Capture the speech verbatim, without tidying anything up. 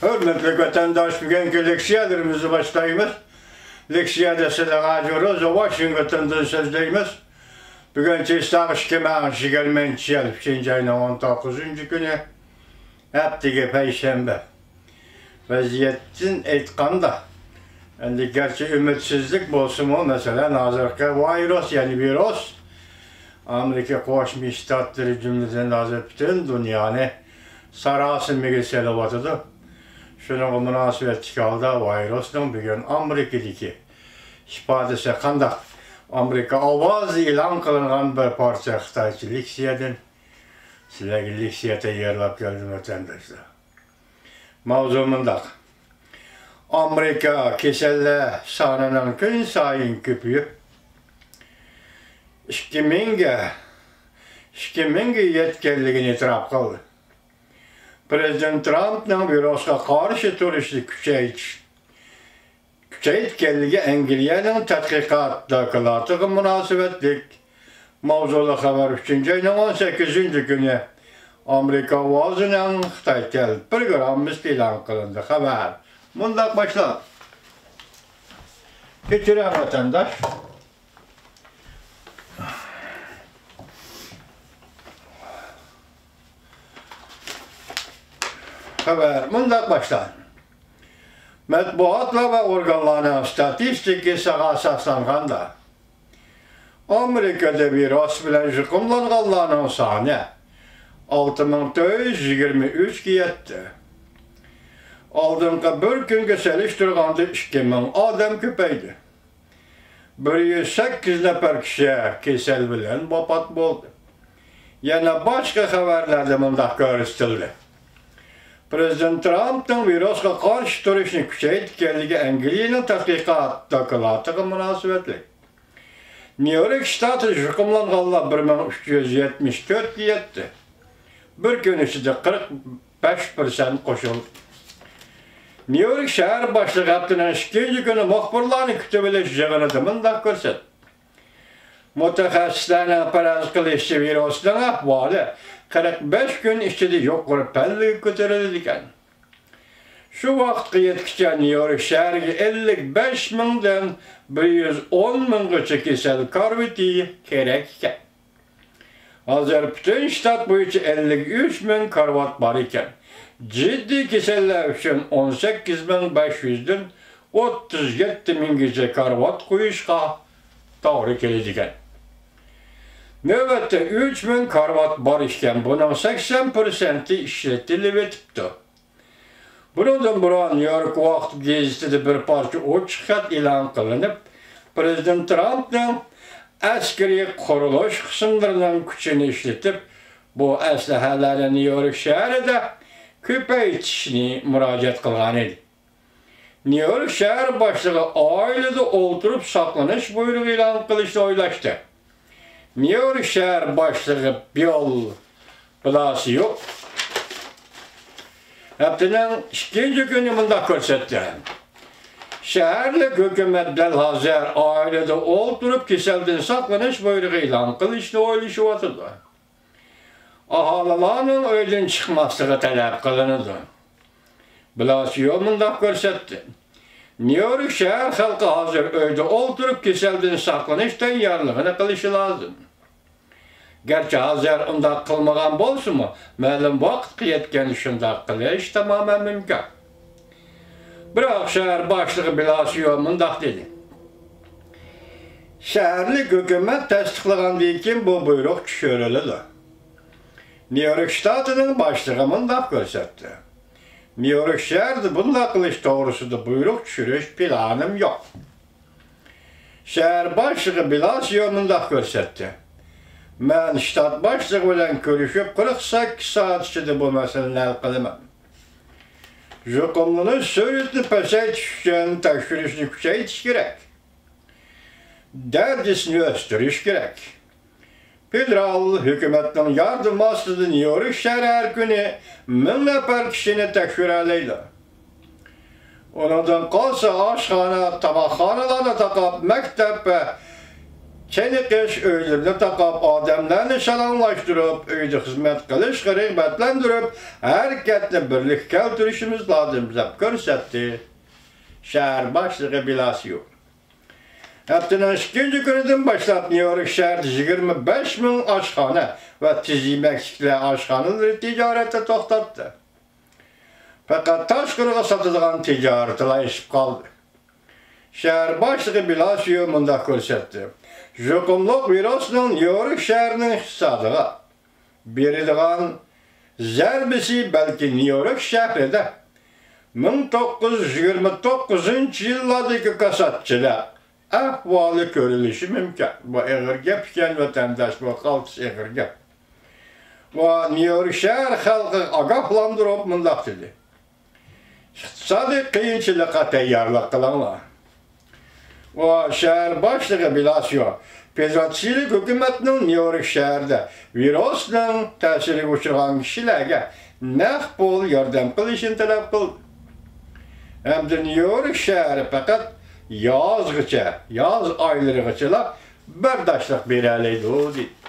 ھۆرمەتلىك ۋەتەنداش، بۈگۈنكى لېكسىيەلىرىمىزنى باشلايمىز. لېكسىيەدە سىلەرگە ھازىر روزا ۋاشىنگتوندىن سۆزلەيمىز. بۈگۈن چېسلاق ئىككى مىڭ يىگىرمىنچى يىل ئۈچىنچى ئاينىڭ ئون توققۇزىنچى كۈنى، ھەپتىگە پەيشەنبە. ۋەزىيەتتىن ئېيتقاندا، ئەمدى گەرچە ئۈمىدسىزلىك بولسىمۇ، مەسىلەن، ھازىرقى ۋىرۇس، يەنى ۋىرۇس ئامېرىكا قوشما شتاتلىرى جۈملىدىن ھازىر پۈتۈن دۇنيانى ساراسىمىگە سېلىۋاتىدۇ. شۇنىڭغا مۇناسىۋەتلىك ھالدا ۋىرۇسنىڭ بۈگۈن ئامېرىكىدىكى ئىپادىسى قانداق؟ ئامېرىكا ئاۋازى ئېلان قىلىنغان بىر پارچە خىتايچە لېكسىيەدىن سىلەرگە لېكسىيە تەييارلاپ كەلدىم، ۋەتەنداشلار. ماۋزۇ مۇنداق. ئامېرىكا كېسەللەر سانىنىڭ كۈنسايىن كۆپىيىپ، ئىككى مىڭگە، ئىككى مىڭگە يەتكەنلىكىنى ئېتىراپ قىلدى. پرېزىدېنت ترامپنىڭ ۋىرۇسقا قارشى تۇرۇشنى كۈچەيتىش، كۈچەيتكەنلىكى ئەنگلىيەنىڭ تەتقىقات دوكلاتىغا مۇناسىۋەتلىك ماۋزۇلۇق خەۋەر ئۈچىنچى ئاينىڭ ئون سەككىزىنچى كۈنى ئامېرىكا ئاۋازىنىڭ خىتاي تېلېپروگراممىسىدا ئېلان قىلىندى. خەۋەر مۇنداق باشلىنىدۇ. كەچۈرۈڭ، ۋەتەنداش. خەۋەر مۇنداق باشلىنىدۇ. مەتبۇئاتلار ۋە ئورگانلارنىڭ ستاتىستىكىسىغا ئاساسلانغاندا، ئامېرىكىدا ۋىرۇس بىلەن يۇقۇملانغانلارنىڭ سانى ئالتە مىڭ تۆت يۈز يىگىرمە ئۈچكە يەتتى. ئالدىنقى بىر كۈنگە سېلىشتۇرغاندا ئىككى مىڭ ئادەم كۆپەيدى. بىر يۈز سەككىز نەپەر كىشى كېسەل بىلەن ۋاپات بولدى. يەنە باشقا خەۋەرلەردە مۇنداق كۆرسىتىلدى. پرېزىدېنت ترامپنىڭ ۋىرۇسقا قارشى تۇرۇشنى كۈچەيتكەنلىكى ئەنگلىيەنىڭ تەتقىقات دوكلاتىغا مۇناسىۋەتلىك. نيۇ يورك شتاتىدا يۇقۇملانغانلار بىر مىڭ ئۈچ يۈز يەتمىش تۆتكە يەتتى. بىر كۈن ئىچىدە قىرىق بەش پىرسەنت قوشۇلدى. نيۇ يورك شەھەر باشلىقى ھەپتىنىڭ ئىككىنچى كۈنى مۇخبىرلارنى كۈتۈۋېلىش يىغىنىدا مۇنداق كۆرسەتتى. مۇتەخەسسىسلەرنىڭ پەرەز قىلىشىچە، ۋىرۇسنىڭ ئەھۋالى قىرىق بەش كۈن ئىچىدە يۇقىرى پەللىگە كۆتۈرۈلىدىكەن. شۇ ۋاقىتقا يەتكۈچە نيۇ يورك شەھىرىگە ئەللىك بەش مىڭدىن بىر يۈز ئون مىڭغىچە كېسەل كارىۋىتى كېرەك ئىكەن. ھازىر پۈتۈن شتات بويىچە ئەللىك ئۈچ مىڭ كارىۋات بار ئىكەن. جىددىي كېسەللەر ئۈچۈن ئون سەككىز مىڭ بەش يۈزدىن ئوتتۇز يەتتە مىڭگىچە كارىۋات قويۇشقا توغرا كېلىدىكەن. نۆۋەتتە ئۈچ مىڭ كارىۋات بار ئىكەن، بۇنىڭ سەكسەن پىرسەنتى ئىشلىتىلىۋېتىپتۇ. بۇنىڭدىن بۇرۇن نيۇ يورك ۋاقىت گېزىتىدە بىر پارچە ئوچۇق خەت ئېلان قىلىنىپ، پرېزىدېنت ترامپنىڭ ئەسكىرىي قۇرۇلۇش قىسىملىرىنىڭ كۈچىنى ئىشلىتىپ، بۇ ئەسلىھەلەرنى نيۇ يورك شەھىرىدە كۆپەيتىشنى مۇراجىئەت قىلغان ئىدى. نيۇ يورك شەھەر باشلىقى ئائىلىدە ئولتۇرۇپ ساقلىنىش بۇيرۇقى ئېلان قىلىشنى ئويلاشتى. نيۇ يورك شەھەر باشلىقى بىل بلاسىيو ھەپتىنىڭ ئىككىنچى كۈنى مۇنداق كۆرسەتتى. شەھەرلىك ھۆكۈمەت دەل ھازىر ئائىلىدە ئولتۇرۇپ كېسەلدىن ساقلىنىش بۇيرۇقى ئېلان قىلىشنى ئويلىشىۋاتىدۇ. ئاھالىلەرنىڭ ئۆيدىن چىقماسلىقى تەلەپ قىلىنىدۇ. بلاسىيو مۇنداق كۆرسەتتى. نيۇ يورك شەھەر خەلقى ھازىر ئۆيدە ئولتۇرۇپ كېسەلدىن ساقلىنىش تەييارلىقىنى قىلىشى لازىم. گەرچە ھازىر ئۇنداق قىلمىغان بولسىمۇ، مەلۇم ۋاقىتقا يەتكەندە شۇنداق قىلىش تامامەن مۇمكىن. بىراق شەھەر باشلىقى بلاسىيو مۇنداق دېدى. شەھەرلىك ھۆكۈمەت تەستىقلىغاندىن كېيىن بۇ بۇيرۇق چۈشۈرۈلىدۇ. نيۇ يورك شتاتىنىڭ باشلىقى مۇنداق كۆرسەتتى. نيۇ يورك شەھىرىدە بۇنداق قىلىش توغرىسىدا بۇيرۇق چۈشۈرۈش پىلانىم يوق. شەھەر باشلىقى بلاسىيو مۇنداق كۆرسەتتى. مەن شتات باشلىقى بىلەن كۆرۈشۈپ، قىرىق سەككىز سائەت ئىچىدە بۇ مەسىلىنى ھەل قىلىمەن. يۇقۇملىنىش سۈرئىتىنى پەسەيتىش ئۈچۈن تەكشۈرۈشنى كۈچەيتىش كېرەك. دەرىجىسىنى ئۆستۈرۈش كېرەك. فېدېرال ھۆكۈمەتنىڭ ياردىمى ئاستىدا نيۇ يورك شەھىرى ھەر كۈنى مىڭ نەپەر كىشىنى تەكشۈرەلەيدۇ. ئۇنىڭدىن قالسا، ئاشخانا، تاماقخانىلارنى تاقاپ، مەكتەپ ۋە چېنىقىش ئۆيلىرىنى تاقاپ، ئادەملەرنى شالاڭلاشتۇرۇپ، ئۆيدە خىزمەت قىلىشقا رىغبەتلەندۈرۈپ، ھەرىكەتنى بىرلىككە كەلتۈرۈشىمىز لازىم، دەپ كۆرسەتتى شەھەر باشلىقى بىلاسىيو. ھەپتىنىڭ ئىككىنچى كۈنىدىن باشلاپ نيۇ يورك شەھىرىدە يىگىرمە بەش مىڭ ئاشخانا ۋە تېز يېمەكلىكلەر ئاشخانىلىرى تىجارەتنى توختاتتى. پەقەت تاشقىرىغا ساتىدىغان تىجارىتىلا ئېشىپ قالدى. شەھەر باشلىقى بىلاسىيو مۇنداق كۆرسەتتى: يۇقۇملۇق ۋىرۇسنىڭ نيۇ يورك شەھىرىنىڭ ئىقتىسادىغا بېرىدىغان زەربىسى بەلكى نيۇ يورك شەھىرىدە مىڭ توققۇز يۈز يىگىرمە توققۇزىنچى يىللاردىكى كاساتچىلار ئەھۋالى كۆرۈلۈشى مۇمكىن. بۇ ئېغىر گەپ ئىكەن، ۋەتەنداش، بۇ قالتىس ئېغىر گەپ. ۋە نيۇ يورك شەھەر خەلقىگە ئاگاھلاندۇرۇپ مۇنداق دېدى: ئىقتىسادىي قىيىنچىلىققا تەييارلىق قىلىڭلار. ۋە شەھەر باشلىقى بىلاسىيو فېدېراتسىيىلىك ھۆكۈمەتنىڭ نيۇ يورك شەھىرىدە ۋىرۇسنىڭ تەسىرىگە ئۇچرىغان كىشىلەرگە نەق پۇل ياردەم قىلىشىنى تەلەپ قىلدى. ھەمدە نيۇ يورك شەھىرى پەقەت يازغىچە، ياز ئايلىرىغىچىلا بەرداشلىق بېرەلەيدۇ، دېدى.